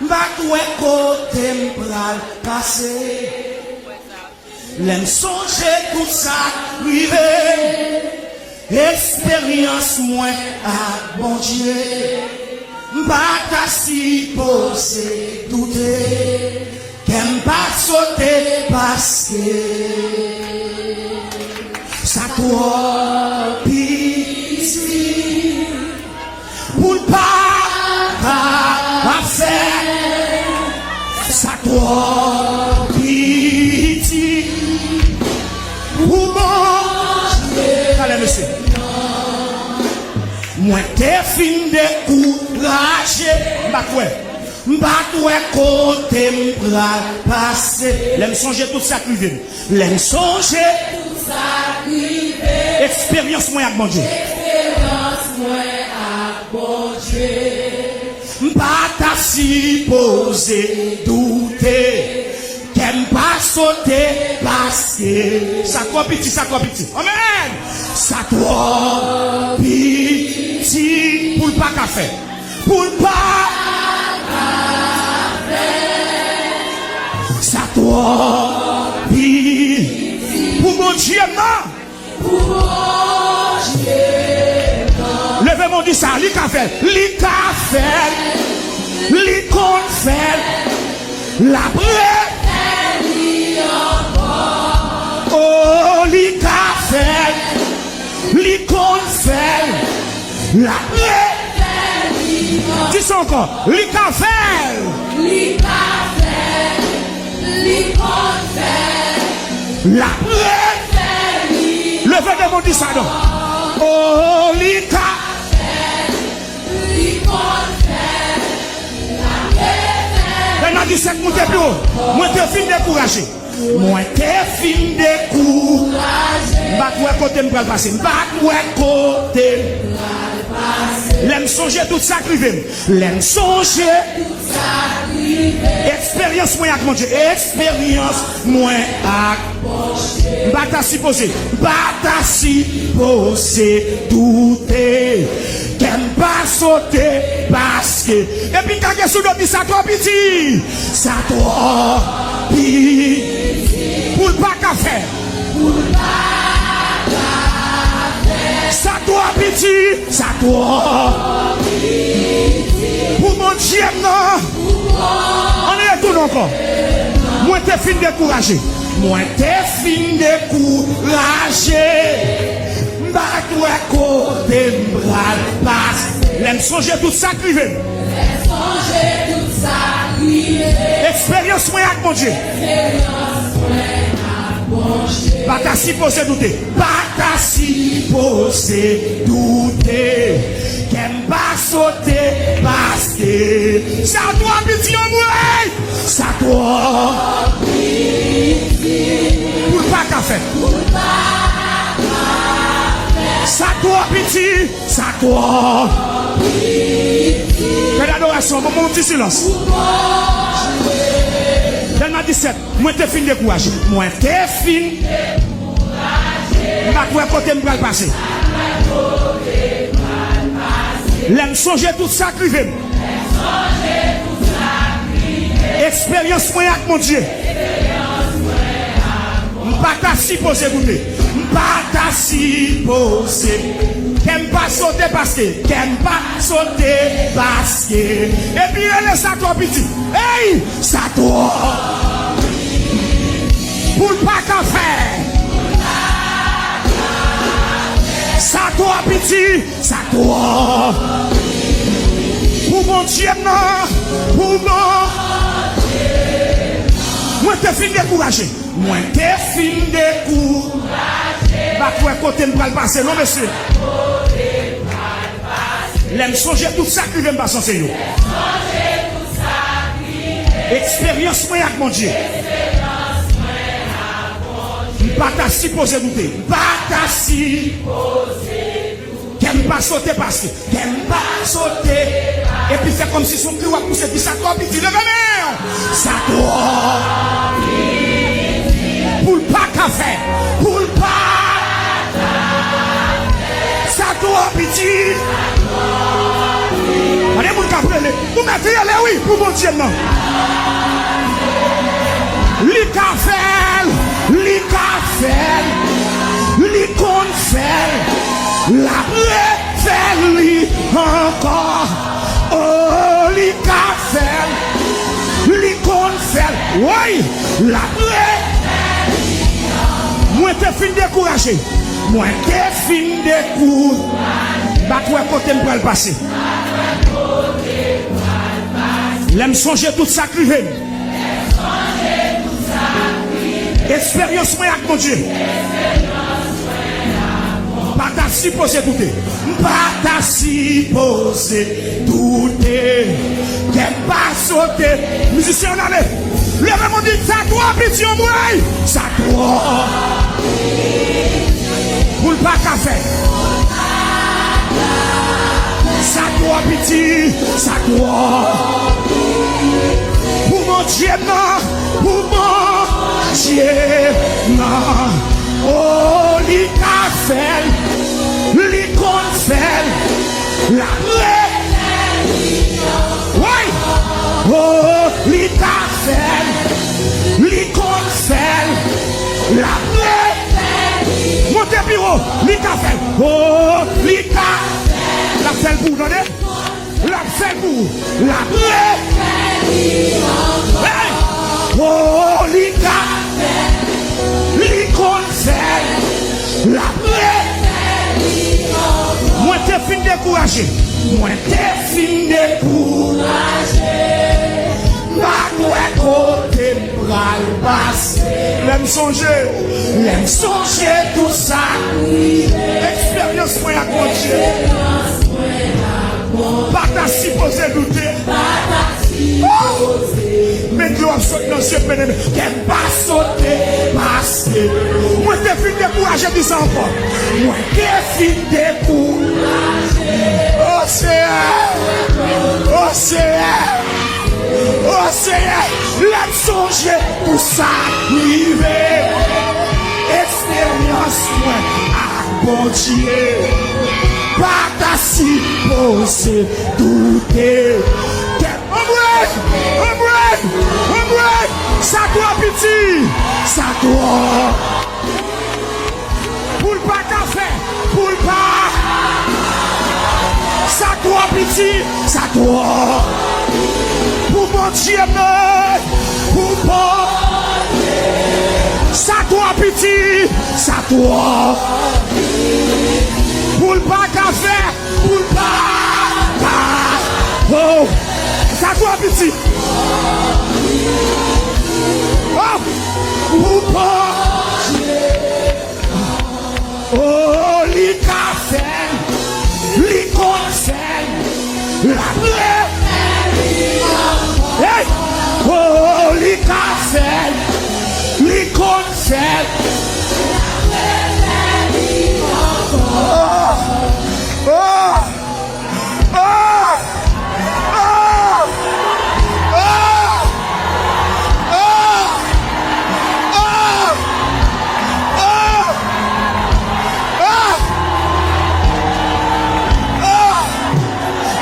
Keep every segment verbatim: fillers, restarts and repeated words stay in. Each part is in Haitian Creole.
M pa t wè kote m pral pase. Lè m sonje tout sa k rive m, eksperyans mwen ak Bondye, m pa ta sipoze doute. Kè m pa sote paske sa twò piti pou l pa ka fè. Sa twò piti pou Bondye. Talè, mesye. Mwen te fin dekouraje. M pa t wè. M pa t wè kote m pral pase. Lè m sonje tout sa k rive m. Lè m sonje eksperyans mwen ak Bondye. M pa ta sipoze doute. Kè m pa sote paske sa twò piti, sa twò piti. Amèn! Sa twò piti pou l pa ka fè. Pou l pa ka fè. Sa twò piti pou Bondye m nan. Pou Bondye m nan. Leve men w di sa, li ka fè l. Li ka fè l. Li konn fè l. L ap re- fè li ankò. Oh, li ka fè l. Li konn fè l. L ap re- Di sa ankò. Li ka fè l. Li ka fè l. Li konn fè l. L ap re- Leve de men w di sa non. Oh, li ka. Li konn fè l. Lè nan disèt moute pi wo. Mwen te fin dekouraje. Mwen te fin dekouraje. M pa t wè kote m pral pase. M pa t wè kote m pral pase. Lè m sonje tout sa k rive m. Lè m sonje eksperyans mwen ak Bondye. Eksperyans mwen ak Bondye. M pa ta sipoze. M pa ta sipoze doute. Kè m pa sote paske. Epi kake sou do di sa twò piti. Sa twò piti pou l pa ka fè. Sa twò piti, sa twò piti pou Bondye m nan. Ann retounen ankò. Mwen te fin dekouraje. Mwen te fin dekouraje. M pa t wè kote m pral pase. Lè m sonje tout sa k rive m. Lè m sonje tout sa k rive m. Eksperyans mwen ak Bondye. Eksperyans mwen ak Bondye. Pa ta sipoze doute. Pa ta sipoze doute. Kè m pa sote paske sa twò piti anmwey. Sa twò piti pou l pa ka fè. Sa twò piti, sa twò piti. Fè adorasyon, bon, bon, ti silans. Dènye disèt, mwen te fin dekouraje. Mwen te fin. M pa t wè kote m pral pase. Lè m sonje tout sa k rive m. Eksperyans mwen ak Bondye. M pa ta sipoze doute. M pa ta sipoze. Kè m pa sote paske. Kè m pa sote paske. Epi rele sa twò piti. Ey! Sa twò piti pou l pa ka fè. Sa twò piti. Sa twò pou Bondye m nan, pou Bondye. Mwen te fin dekouraje. Mwen te fin dekouraje. M pa t wè kote m pral pase, non, mesye. Lè m sonje tout sa k rive m pa sanse yo. Eksperyans mwen ak Bondye. M pa ta sipoze doute. M pa ta si. Kè m pa sote paske. Kè m pa sote. Epi fè kòmsi se yon kri w ap pouse, di sa twò piti. Leve men w. Sa twò piti pou l pa ka fè. Pou l pa. Sa twò piti. Gade moun k ap rele. Ou mèt rele, wi. Pou Bondye m nan. Li ka fè l, li ka fè l, li konn fè l, l ap refè l li ankò. Oh, li ka fè l, li konn fè l, woy, l ap re. Mwen te fin dekouraje, mwen te fin dekou. M pa t wè kote m pral pase. Lè m sonje tout sa k rive m. Esperyans mwen ak Bondye. Pa ta sipoze doute. M pa ta sipoze doute. Kè m pa sote. Mizisyen, ann ale. Leve men w, di, sa twò piti, anmwey. Sa twò. Pou l pa ka fè. Sa twò piti, sa twò. Pou Bondye m nan, pou Bondye m nan. Oh, li ka fè l, li konn fè l. L ap re. Woy! Oh, li ka fè l, li konn fè l. L ap re. Monte pi wo, li ka fè l. Oh, li ka. L ap fè l pou w, tande. L ap fè l pou ou. L ap re. Hey! Oh, li ka. Li konn fè l. L ap re. Mwen te fin dekouraje. Mwen te fin dekouraje. M pa t wè kote m pral pase. Lè m sonje, lè m sonje tout sa. Eksperyans mwen ak Bondye. Pa ta sipoze doute. Oh! Men dlo ap sot nan zye, byeneme. Kè m pa sote, paske mwen te fin dekouraje, di sa ankò. Mwen te fin dekouraje. O Seyè! O Seyè! O Seyè! Lè m sonje pou sa k rive. Esperyans mwen ak Bondye pa ta sipoze doute. Kè, anmwey! Anmwey! Anmwey! Sa twò piti! Sa twò. Pou l pa ka fè, pou l pa. Sa twò piti, sa twò. Pou Bondye m, pou Bondye. Sa twò piti, sa twò. Pou l pa ka fè, pou l pa, pa. Oh, sa twò piti. Oh, pou Bondye. Oh, li ka fè l, li konn fè l, l ap re. Hey! Oh, li ka fè l, li konn fè l. Oh! Oh! Oh! Oh!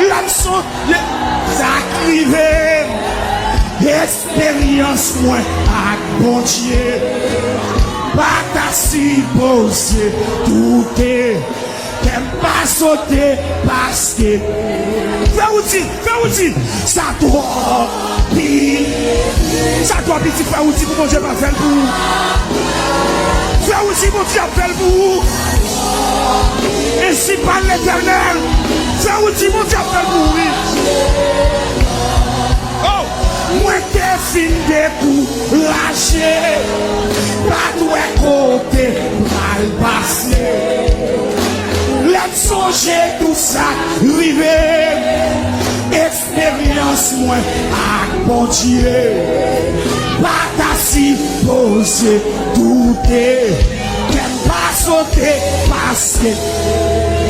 Lè m sonje sa k rive m, esperyans mwen ak Bondye pa ta sipoze doute. Kè m pa sote, paske. Fè ou di, fè ou di, sa twò pi-, sa twò piti, fè ou di pou Bondye pa fè l pou ou. Fè ou di Bondye ap fè l pou ou. Ensi pale Letènèl. Fè ou di Bondye ap fè l pou ou, wi. Oh! Mwen te fin dekouraje, pa t wè kote m pral pase. Lè m sonje tout sa k rive m, esperyans mwen ak Bondye pa ta sipoze doute. Kè m pa sote, paske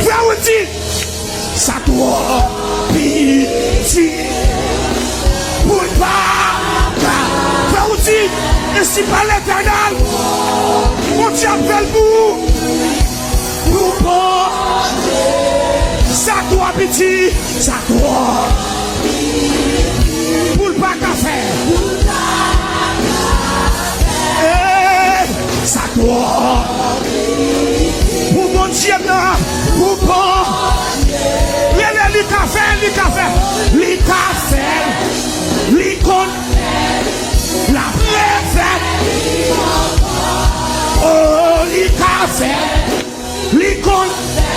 fè ou di, sa twò piti pou l pa ka. Fè ou di, ensi pale Letènèl, Bondye ap fè l pou ou. Pou Bondye, sa twò piti, sa twò. Dye m nan pou bon. Rele, li ka fè, li ka fè. Li ka fè, li konn fè, l ap refè. Oh, li ka fè, li konn fè,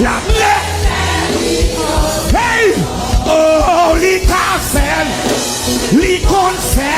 l ap refè. Hey! Oh, li ka fè, li konn fè.